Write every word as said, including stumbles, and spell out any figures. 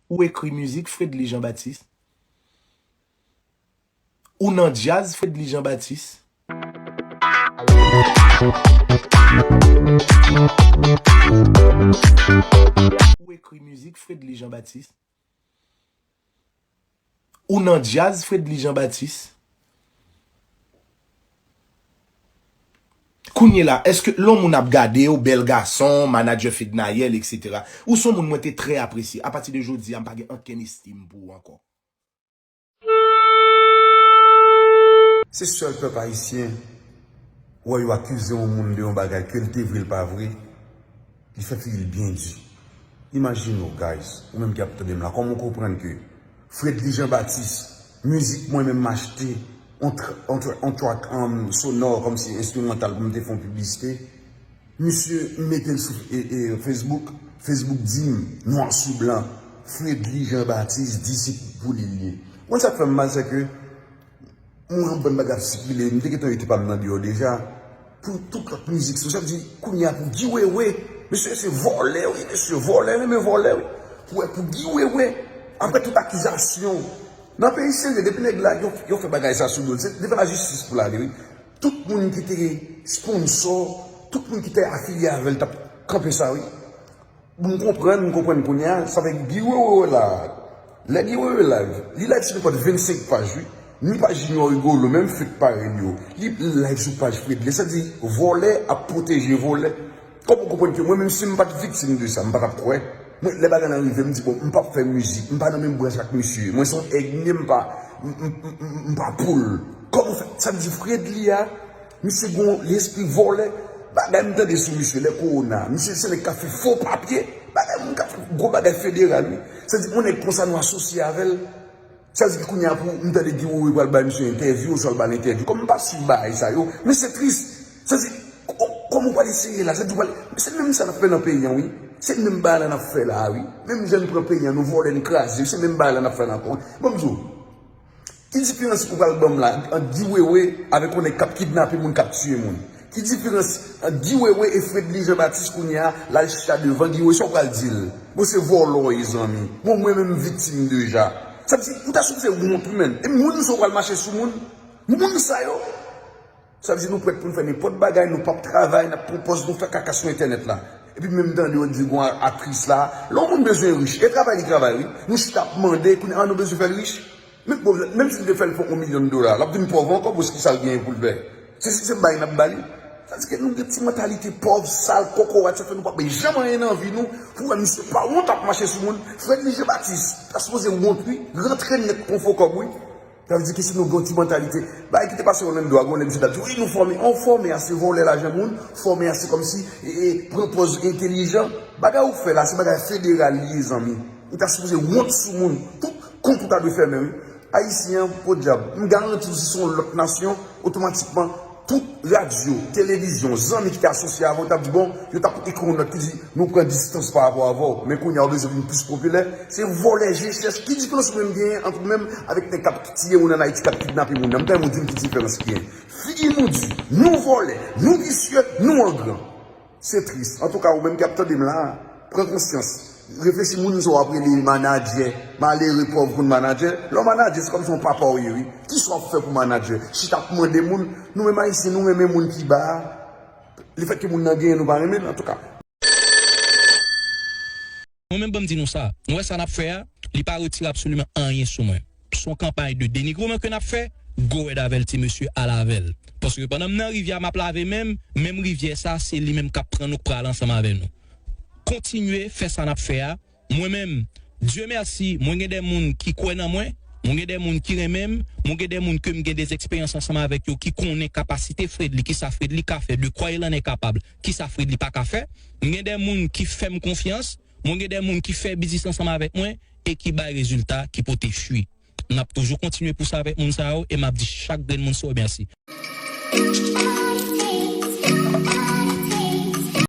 Ou ekri mizik, Fredly Jean Baptiste? Ou nan djaz, Fredly Jean Baptiste? Ou ekri mizik, Fredly Jean Baptiste? Ou nan djaz, Fredly Jean Baptiste? Kounye la, èske lè yon moun ap gade w, bèl gason, manadjè Fednaelle, etsetera, ou se yon moun mwen te trè apresye. Apati de jodi a, m pa gen ankenn estim pou ou ankò. Se sèl pèp ayisyen, wè yo akize yon moun de yon bagay ke l te vre, l pa vre, li fè figi l byen di. Imajine w, guys, ou menm ki ap tande m la, kòman w konprann ke Fredly Jean Baptiste, mizik mwen menm m achte, on tra-, on tra-, on track, um, sonò, kòmsi enstrimantal pou m te fè yon piblisite. Misye, m mete l sou, e, e, Facebook, Facebook di m, nwa sou blan, Fredly Jean Baptiste, disip pou li l ye. Ou konn sa k fè m mal, se ke m wè yon bann bagay ap sikile, m te gentan wete pa m nan deyò deja. Pou tout lòt mizik, sa vle di, kounye a pou Guy Wewe, mesye se vòlè, wi, mesye vòlè, renmen vòlè, wi. Pou, pou Guy Wewe, apre tout akizasyon, nan peyi serye, depi nèg la, yo, yo fè bagay sa sou do l, se devan lajistis pou l ale, wi. Tout moun ki te sponsò, tout moun ki te afilye avè l t ap kanpe sa, wi. M konprann, m konprann kounye a, sa fè Guy Wewe la. Lè Guy Wewe live, li live sou nenpòt vennsenk paj, wi. Ni paj Junior Rigolo, menm fake parèy li yo. Li live sou paj Fredly, sa di vòlè ap pwoteje vòlè. Kòman w konprann ke mwen menm si m pa t viktim de sa, m pa t ap kwè. Mwen, lè bagay lan rive, m di, bon, m p ap fè mizik, m pa nan menm branch ak misye. Mwen se yon èg m ye, m pa, m, m, m, m, m pa poul. Kòman w fè? Sa di Fredly a, misye gon lespri vòlè. Bagay m tande sou misye, lè kowona, misye se nèg k ap fè fo papye. Bagay moun k ap fè gwo bagay federal, wi. Sa di, yon nèg konsa nou asosye avè l. Sa di ki kounye a pou m tande Guy Wewe pral bay misye entèvyou, oswa l ba l entèvyou. Kòm m pa swiv bagay sa yo, men se tris. Sa di, kò-, kòman w pral eseye la? Sa di w pral, se menm sa n ap fè nan peyi an, wi. Se menm bagay la n ap fè la a, wi. Menm jan n pran peyi an, nou vòlè, n kraze, se menm bagay la n ap fè la ankò, wi. Bon, m di w, ki diferans ou pral ban m la ant Guy Wewe avèk yon nèg k ap kidnape moun, k ap tiye moun? Ki diferans ant Guy Wewe e Fredly Jean Baptiste kounye a, l al chita devan Guy Wewe, sa w pral di l? Bon, se vòlè w ye, zanmi. Bon, mwen menm m viktim deja. Sa vle di, ou ta sipoze wont, wi, menn. E moun sa w pral mache sou moun? Moun sa yo? Sa vle di nou prèt pou n fè nenpòt bagay, nou p ap travay, n ap pran pòz, nou fè kaka sou entènèt la. Epi menm tande yo di gon a-, aktris la, lè yon moun bezwen rich, e travay li travay, wi. Nou chita ap mande, kounye a nou bezwen fè l rich. Men, bon, menm si l te fè l fè yon milyon dola, l ap vin pòv ankò, paske sa l genyen pou l fè. Se, se, se bay n ap ba li. Sa di ke nou gen ti mantalite pòv, sal, kokorat, sa fè nou p ap bay janm anyen nan vi nou. Pou wè misye pa wont ap mache sou moun. Fredly Jean Baptiste, ta sipoze wont, wi. Rantre nèt pou fo kòb, wi. Sa vle di ke si nou gen yon ti mantalite, bagay ki te pase Orlando a, gon lè misye t ap di, wi, nou fòme. An fòme a se vòlè lajan moun, fòme a se kòmsi, e, e, pran pòz entelijan. Bagay ou fè la, se bagay federal li ye, zanmi. Ou ta sipoze wont sou moun. Tout kont ou ta dwe fèmen, wi. Ayisyen an, podyab. M garanti w, si se yon lòt nasyon, otomatikman, tout radyo, televizyon, zanmi ki te asosye avè w, t ap di, bon, yo t ap ekri yon nòt ki di, nou pran distans pa rapò avè w. Men kounye a, ou bezwen vin plis popilè. Se vòlè je chèch. Ki diferans ou menm genyen ant ou menm avèk nèg k ap tiye moun ann Ayiti, k ap kidnape moun nan? M ta renmen w di m ki diferans ki genyen. Figi nou di, nou vòlè, nou visye, nou an gran. Se tris. Antouka, ou menm k ap tande m la, pran konsyans. Reflechi moun sa w ap rele manadjè. Malere pòv konn manadjè. Lè w manadjè, se kòmsi yon papa w ye, wi. Kisa w ap fè pou manadjè? Chita ap mande moun. Nou menm Ayisyen, nou renmen moun ki ba a. Lefètke moun nan genyen, nou pa renmen l, antouka. Mwen menm, ban m di nou sa. Nou wè sa n ap fè a, li pa retire absoliman anyen sou mwen. Se yon kanpay de denigreman ke n ap fè, go ahead avè l, ti mesye, al avè l. Paske pandan m nan rivyè a, m ap lave men m, menm rivyè sa, se li menm k ap pran nou, k pral ansanm avè nou. Kontinye fè sa n ap fè a. Mwen menm, Dye mèsi, mwen gen de moun ki kwè nan mwen, mwen gen de moun ki renmen m, mwen gen de moun ke m gen de eksperyans ansanm avèk yo ki konnen kapasite Fredly, kisa Fredly ka fè, de quoi il en est capable, kisa Fredly pa ka fè. Mwen gen de moun ki fè m konfyans, mwen gen de moun ki fè biznis ansanm avèk mwen e ki bay rezilta, ki pote fwi. N ap toujou kontinye pouse avèk moun sa yo e m ap di chak grenn moun sa yo mèsi.